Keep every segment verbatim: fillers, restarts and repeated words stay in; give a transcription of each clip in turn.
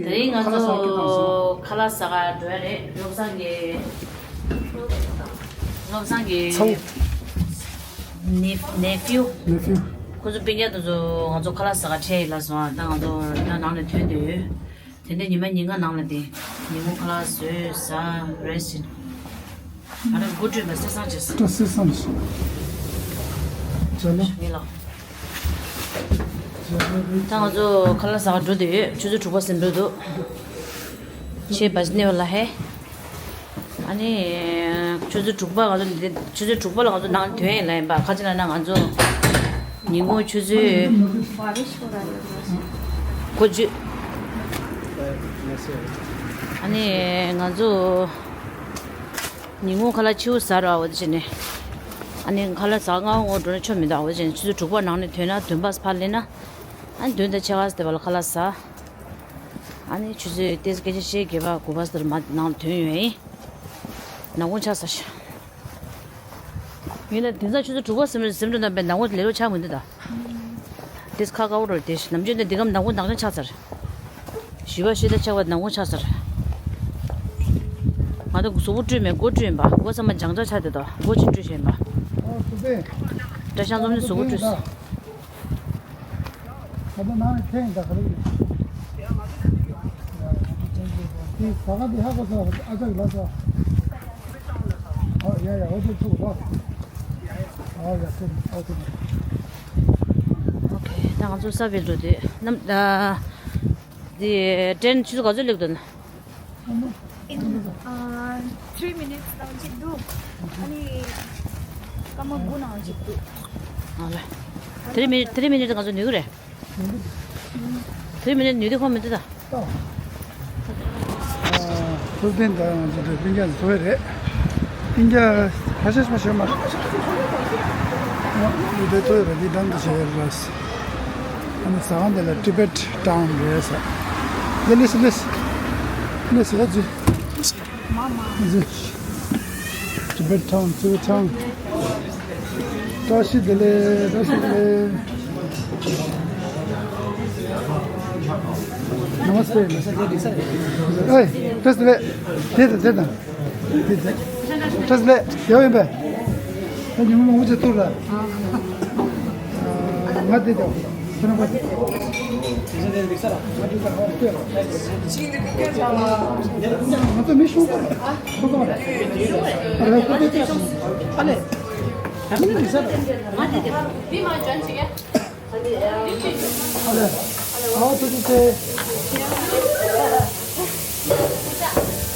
དེ་རིང་ང་ཚོ་ཁ་ལག་ཟ་ག་འགྲོ་ཡ་རེད། བློ་བཟང་གི། བློ་བཟང་གི་ཚ་བོ། ནེ་ནེ་ཕིའུ། ནེ་ཕིའུ། ཁོ་ཚོ་སྤུན་ཀྱག་དེ་ཚོ་ང་ཚོ་ཁ་ལག་ཟ་ག་འཕྲད་ཡིན་ལབ་སོང་ཨ། ད་ང་ཚོ་ད་ནང་ནས་ཐོན་བསྡད་ཡོད། དེ་འདྲ་ཉི་མ་ཉིན་གང་ནང་ལ་དེ་ཉིན་གུང་ཁ་ལག་བཟོས་ཟ་རེས་བྱེད། ང་རང་འགོ་ཁྲིད་པ་སེ་སང་བྱས། ད་སེ་སང་བྱས། ཇ་ལ། ངེས་ལགས། ཇ་ལ་རེད། ད་ང་ཚོ་ཁ་ལག་ཟ་ག་འགྲོ་བསྡད་ཡོད། ཆུ་ཚོད་དྲུག་པ་ཟིན་འགྲོ་འདུག་ཆེ་བ་ནེ་བ་ལ་ཧེ། ཨ་ནི། ཆུ་ཚོད་དྲུག་པ་ང་ཚོ་འདི་ཆུ་ཚོད་དྲུག་པ་ལ་ང་ཚོ་ནང་ཐོན་ཡིན་ལ་ཡིན་པ། ཁ་ཅིག་ལ་ན་ང་ཚོ་ཉིན་གུང་ཆུ་ཚོད་གོ་བཅུ། ཨ་ནི་ང་ཚོ་ཉིན་གུང་ཁ་ལག་ཕྱི་པོ་ཟ་ར་འོ་དེ་བྱས་ནས། ཨ་ནི་ཁ་ལག་ཟ་སྔ་པོ་འགྲོ་ན་ཆོ་མི་འདུག་འོ་དེ་བྱས་ནས་ཆུ་ཚོད་དྲུག་པ་ནང་ནས་ཐོན་ན་བདུན་པ་ཕར་སླེབས་ན། ཨ་ནི་བདུན་དང་ཕྱེད་ཀ་ཙམ་དེ་བ་ལ་ཁ་ལག་ཟ། ཨ་ནི་ཆུ་ཚོད་ཏོག་ཙམ་སྐད་ཆ་བཤད་བརྒྱད་པ་དགུ་པ་ཙམ་དེ་ལ་མར་ནང་ལ་ཐོན་ཡོང་ཡིན། ནམ་གུང་ཆགས་ཚར་ཤག་ཡིན་ན་དེང་སང་ཆུ་ཚོད་དྲུག་པ་ཟིན་ཟིན་འགྲོ་ན་པའི་ནམ་གུང་ལས་རོགས་ཆགས་མི་འདུག་ད། དེ་ཁ་ཁ་བོ་རོ་དེ་ནམ་རྒྱུན་དེ་འདི་གམ་ནམ་གུང་ནང་ཆགས་ཚར། བཞི་པ་ཤེས་ད་ཆགས་པ་ནམ་གུང་ཆགས་ཚར། ང་ད་གཟུགས་པོ་བཀྲུས་མེད། མགོ་བཀྲུས་ཡིན་པ། མགོ་ཚང་མ་འཇང་འཇང་ཆགས་དེ་དོ། མགོ་ཅིག་བཀྲུས་བྱས་ཡིན་པ། ཨོ་སུ་པེ། བཀྲ་ཤང་ཚོམ་ནི་གཟུགས་པོ་བཀྲུས། ད་ལྟ་ནང་ནས་འཐེན་ད་ག་རེ་རེད། དེ་ཟ་ཁང་དེ་ཧ་གོ་སོང་། ཨ་ཅག་གི་ལབ་སོང་། ཨོ་ཡ་ཡ། ཨོ་ཅག་ཚུགས་ལོ། ཨོ་ཡ་ཚུགས། ཨོ་ཚུགས། ཨོ་ཁེ། ད་ང་ཚོ་ས་བིལ་འགྲོ་དུས་ནམ། ཨ། དེ་ཏྲེན་ཆུ་ཚོད་ག་ཚོད་སླེབས་འདུག་ན། In, uh, three minutes ནང་ཅིག་འདུག་ཨ་ནི་སྐར་མ་དགུ་ནང་ཅིག་འདུག་ཨ་ལེ། three minute, three minute ང་ཚོ་ནུས་ཀྱི་རེད། three minute ནུས་དེ་ཁོ་མི་འདུག་ད། ཨ། ཐུབ་བསྟན་དང་ང་ཚོ་དེ་སྤུན་ཀྱག་ཚོ་བས་རེད། སྤུན་ཀྱག་ཁ་ཤས་མ་ཤེས་མ། འདི་དེ་ཚོ་རེད། འདི་དང་འདི་བྱས་རེད། ཨ་ནི་ཟ་ཁང་འདི་ལ་Tibet Town རེད་ཟེར། འདི་ལིས་ལིས་ལིས་ཡ་ཛི་ཛི། Tibet Town, Tibet Town. བཀྲ་ཤིས་བདེ་ལེགས། བཀྲ་ཤིས་བདེ་ལེགས། Namaste. ཨེ། བཀྲ་ཤིས་བདེ་ལེགས། དེ་དང་དེ་དང་། དེ་དེ། བཀྲ་ཤིས་བདེ་ལེགས། ཡོད་ཡིན་པས། ད་ཉི་མ་མང་པོ་ཅིག་ཐུག་ལ། ང་དེ་དང་། ཁྱེད་རང་པ། ང་ཚོ་མི་ཤོང་ག་རེད། ཤོང་ག་མ་རེད། ཨ་ལེ། ཨ་ལེ། ཨ་ལེ། ཨ་ལེ། ཨ་ཐུགས་རྗེ་ཆེ།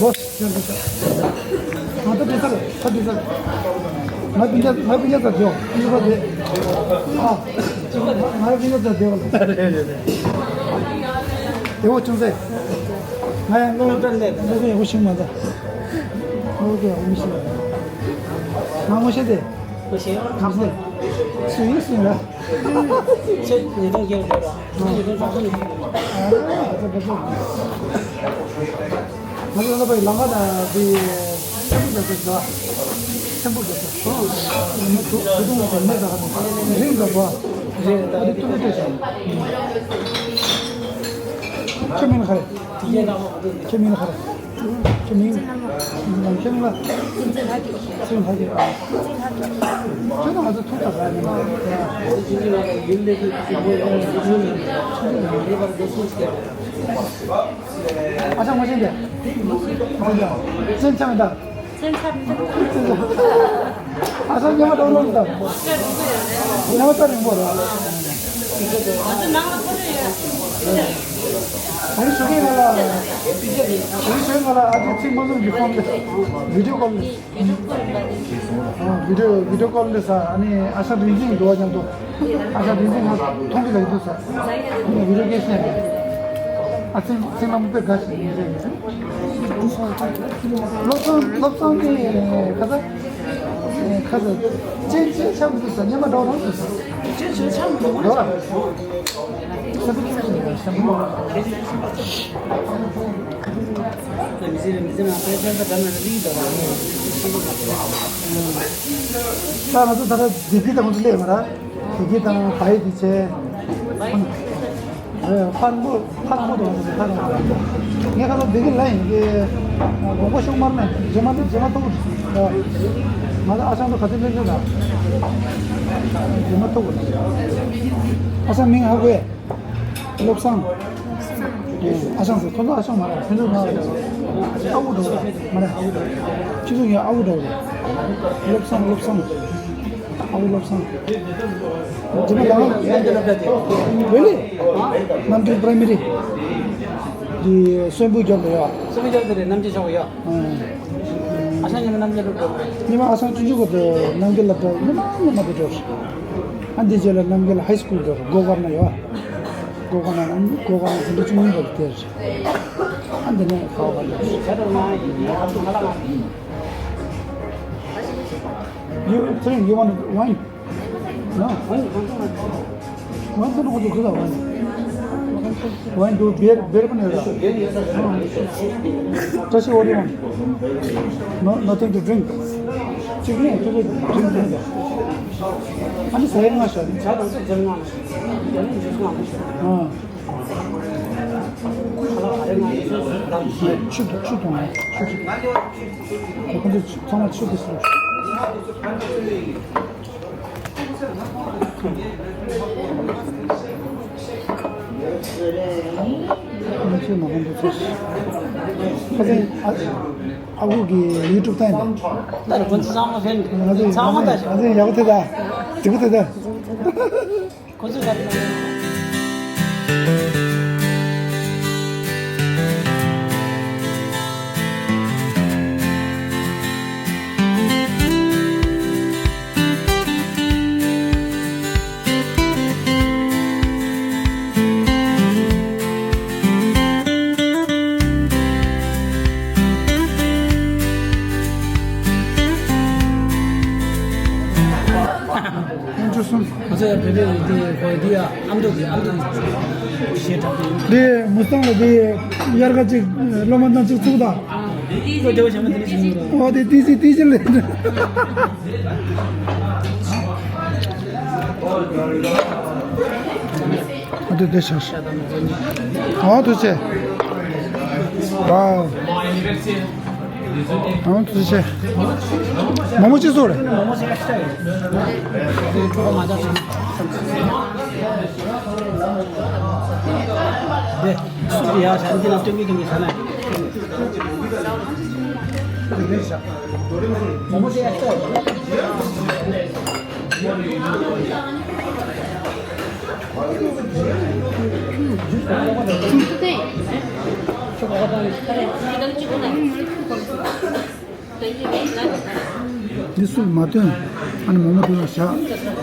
བོས། ང་ཚོ་དེ་ཚར། ད་དེ་ཚར། ང་སྤུན་ཀྱག་ང་སྤུན་ཀྱག་ཚར་འགྱོ། ཨ་ནི་པ་དེ། ཨ། ང་སྤུན་ཀྱག་ཚར་འགྱོ། རེད་རེད་རེད། དེ་བོ་ཆུང་ཚེ། ང་ཡང་སློབ་སློབ་སྦྱོང་ཡག་པོ་ཞིག་མ་ཚར། སློབ་སྦྱོང་ཡག་པོ་མི་ཤེས་པ། ང་ངོ་ཤེས་ཏེ། ངོ་ཤེས། ཁམས་ཚན། སུ་ཡིན་སུ་ཡིན་ལ། ཁྱེད་ཉིས་སྟོང་བརྒྱད་ལ་ཡོད་ར། ཉིས་སྟོང་བཅུ་གསུམ་ལ་ཡོད། ཨ་ཨ་ཙི་ཨ་ཙི། ང་ཚོ་ལ་པའི་ལམ་ཁ་ལ་དེ་ཆེན་པོ་རྒྱག་ས་འདུག་ཆེན་པོ་རྒྱག་ས། ཨོ། མི་དུ་དུ་དུང་དུ་མེད་ས་ཁ་ནས་རིང་འདྲ་པོ། རེད། ཨ་དེ་ཏུ་ཏུ་ཏུ་ཞིག་ཁྱོད་མིང་ལ་ག་རེ། ཁྱོད་མིང་ལ་ག་རེ། ཁྱོད་མིང་། ཁྱོད་མིང་ལ། ཚེ་ལྷ་རྒྱལ། ཁྱོད་ང་ཚོ་ཐུག་ཐག་ར་ནི་མ་རེད། ཨ་ཅག་མ་ཤེས་ཏེ། ཨ་ཅག་ཅན་ཆང་ད། ཨ་ཅག་ཉི་མ་འགྲོ་ལོང་ད། ཉི་མ་ད་རིང་པོ་ར། ཨ་ནི་ཞོགས་ཀས་ང་ལ། ཞོགས་ཀས་ང་ལ་ཨ་ཅག་ཚིག་མ་ཚོམ་གྱི་ཕོན་ལས། བི་ཌིའོ་ཀོལ་ལས། བི་ཌིའོ་བི་ཌིའོ་ཀོལ་ལས་ས། ཨ་ནི་ཨ་ཞང་རིག་འཛིན་འགྲོ་བ་མཉམ་དུ། ཨ་ཞང་རིག་འཛིན་ང་མཐོང་གི་ལ་ཡིན་འདུག་ས། ཨ་ནི་བི་ཌིའོ་སྐད་བཤད་ནས། ཨ་ཚིག་ཚིག་ལམ་དཔེ་དགའ་ཞིག་ཡིན་ཟེར་གི་འདུག་སློབ་ཚོང་སློབ་ཚོང་གི་ཁ་ཚ། ཁ་ཚ། ཅན་ཅན་ཆགས་མི་འདུག་ས། སྙན་མ་འདྲ་བོ་རང་འདུག་ས། ཅན་ཅན་ཆགས་མི་འདུག་ས། འགྲོ་ལ། ས་ཁུ་ཚ་ས་ས་མི་འདུག་ས། མི་ཟེར་མི་ཟེར་ན་པའི་ཅན་ད་ད་ན་རིག་འདུག་ས། ད་ང་ཚོ་ད་ལྟ་བདེ་སྐྱིད་དང་ང་ཚོ་སླེབས་མ་ར། བདེ་སྐྱིད་དང་བའི་བདེ་ཆེ། ཨ་ ཕར་མགོ་ཕར་མགོ་དང་ཕར་མགོ་ངས་ཁ་སང་བདེ་སྐྱིད་ལ་ཡིན་གྱི། དགོངས་པ་ཤུགས་མར་ནས་རྗེས་མ་རྗེས་མ་ཐུག་ང་ཚོ་ཨ་ཞང་དུ་ག་ཚོད་སླེབས་ཤོག་ད། རྗེས་མ་ཐུག་ཨ་ཞང་མིང་ཧ་གོ་ཡ། བློ་བཟང་། ཨ་ཞང་ཟེར་ཁོ་ཚོ་ཨ་ཞང་མ་རེད། ཁོ་ཚོ་ང་ཨ་ཁུ་འདྲ་བོ་མ་རེད། ཁྱེད་ཚོ་ངའི་ཨ་ཁུ་འདྲ་བོ་རེད། བློ་བཟང་བློ་བཟང་། ཨ་ཁུ་བློ་བཟང་། རྗེས་མ་ལ། རེད་ལེ། རྣམ་རྒྱལ་པ་རའི་མ་རི། འདི་གསོན་པོའི་རྒྱབ་ལ་ཡོད། གསོན་པོའི་རྒྱབ་དེ་རེད། རྣམ་རྒྱལ་ཕྱོགས་ཡོད། ཨ་ཞང་ཉི་མ་རྣམ་རྒྱལ་སློབ་གྲྭ། ཉི་མ་ཨ་ཞང་ཆུང་ཆུང་གི་དེ་རྣམ་རྒྱལ་སློབ་གྲྭ་ཉི་མ་ཉི་མ་དེ་འགྲོ། ཨ་འདི་རྗེས་ལ་རྣམ་རྒྱལ་ཧའི་སྐུལ་འགྲོ། སྒོ་དཀར་ན་ཡོད། སྒོ་དཀར་ན་སྒོ་དཀར་ན་འཛིན་གྲྭ་བཅུ་གཉིས་པ་དེ་རེད། ཨ་འདི་ནས་ཁ་བ་ལ། You think you want wine? No. Wine, wine, wine. Wine, wine, wine, wine. Wine, do beer, beer, beer. Tashi, what do you want? No, nothing to drink. Chicken, chicken, drink, drink. I'm just saying, I said. ཆུ་ཆུ་གཏོང་ཆུ་ཆུ། ཁོང་ཚོ་ཚང་མ་ཆུ་དེ་ཟེར། ཁ་སང་ཨ་ཨ་ཁུ་གི་ཡུ་ཊུབ་ལྟ་ཡིན་པ། ད་ཁོང་ཚོ་ཚང་མ་ཕན། ང་ཚོ་ཚང་མ་ད། ང་ཚོ་ཡག་པོ་ཐེ་ད། སྡུག་པོ་ཐེ་ད། ཁོ་ཚོས་ད། དཀོན་མཆོག་གསུམ། ང་ཚོ་ཡང་བོད་པའི་འདི་གོ་འདི་ཡ་ཨ་མདོ་གི་ཨ་མདོ་གི་ཞེས་གྲགས་ཏེ། འདི་མུ་སྟངས་ལ་འདི་དབྱར་ཁ་ཅིག་སློབ་མ་དང་ཅིག་ཚུགས་དང་། ཁོ་རྒྱལ་བ་བྱམས་པ་འདི་འདྲ་ཞིག་ཡིན་རོ། ཨོ་དེ་ཏི་སི་ཏི་སི་ལེ། ཨ་དེ་དེ་ཤར་ཤར། ཨོ་དུ་ཆེ། ཝའོ། ཨང་དུ་ཆེ། མོ་མོ་ཅི་བཟོ་རེད། འདི་སུས་མ་སྟོན། ཨ་ནི་མོག་མོག་དེ་ལ་བཞག་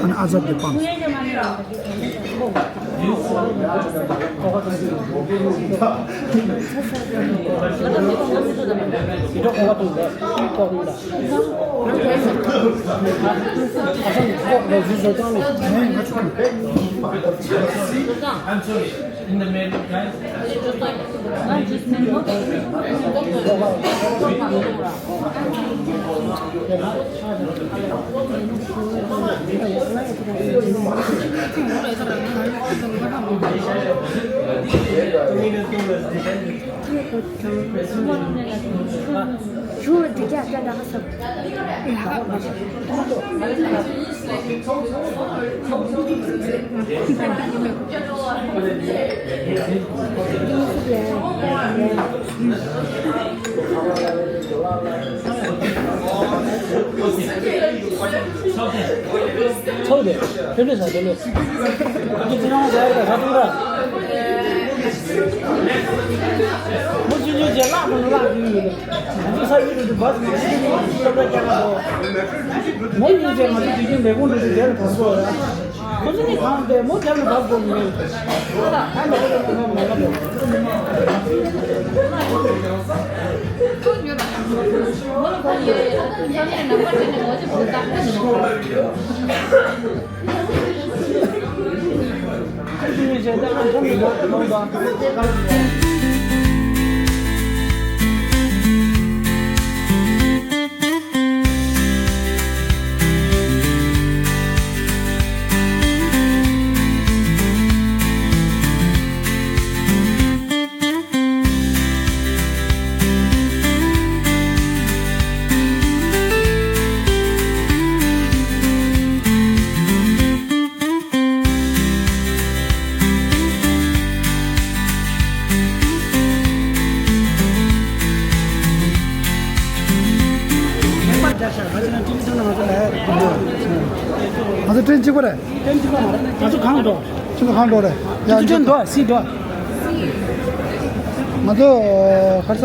ཨ་ནི་ཨ་ཛབ་དེ་སྤངས། ཚོགས་དེ་ཕེབས་ལས་བཟང་དེ་ལས། ཁྱེད་ཚོ་རང་ཟེར་ག་ས་ཐུང་ར། མོ་ཆུང་ཆུང་རྗེས་ལག་ཁོ་ལག་ཁྱེར་ཡོད་ལ། ང་ཚོ་ས་ཡུལ་དུ་བ་སི་ནང་སླེབས་ཀྱི་མི་འདུག་སྟོབས་ར་རྒྱག་ག་འགྲོ། མོ་ཡིན་ཚེ་ང་ཚོ་དུས་རྒྱུན་མེ་ཁུང་འགྲོ་དུས་དེར་བབས་སོ། ཁོ་ཚོ་ནི་གང་བལྟས་མོ་རྒྱབ་ནས་བབས་དགོས་མི་རེད། ཨ་མ་ཁོ་ཚོ་ནི་ཁོ་ཚོ་མ་ལབ་ཡོད། ང་ཚོ་ཊེན་གཅིག་པ་རེད། ཊེན་གཅིག་པ་མ་རེད། ང་ཚོ་གང་འགྲོ། ཁྱོད་ཚོ་གང་འགྲོ་རེད། ཡ། ཊེན་འགྲོ་སི་འགྲོ། ང་ཚོ་ཁར་ས།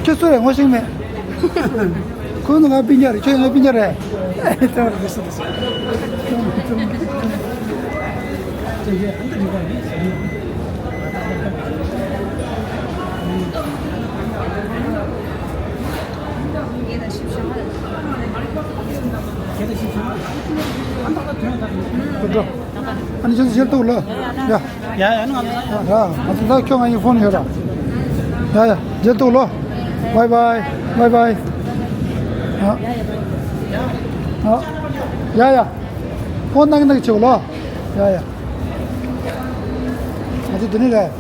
ཁྱོད་སུ་རེད། ངོ་ཤེས་མེད། ཁོང་ཚོ་ང་སྤུན་ཀྱག་རེད། ཁྱོད་ང་སྤུན་ཀྱག་རེད། འགྲོ། ཨ་ནི་ཁྱོད་ཚོ་མཇལ་ཏོག་ལོ། ཡ། ཡ་ཡ། ནི་ང་ཚོ། ཡ། ང་ཚོ་ད་ཁྱོད་ང་གཉིས་ཕོན་ཡོད་ར། ཡ་ཡ། མཇལ་ཏོག་ལོ། བའི་བའི། བའི་བའི། ཡ། ཡ་ཡ། ཕོན་ནང་ནང་ཆེ་ལོ། ཡ་ཡ། ང་ཚོ་འདི་ནས་རེད།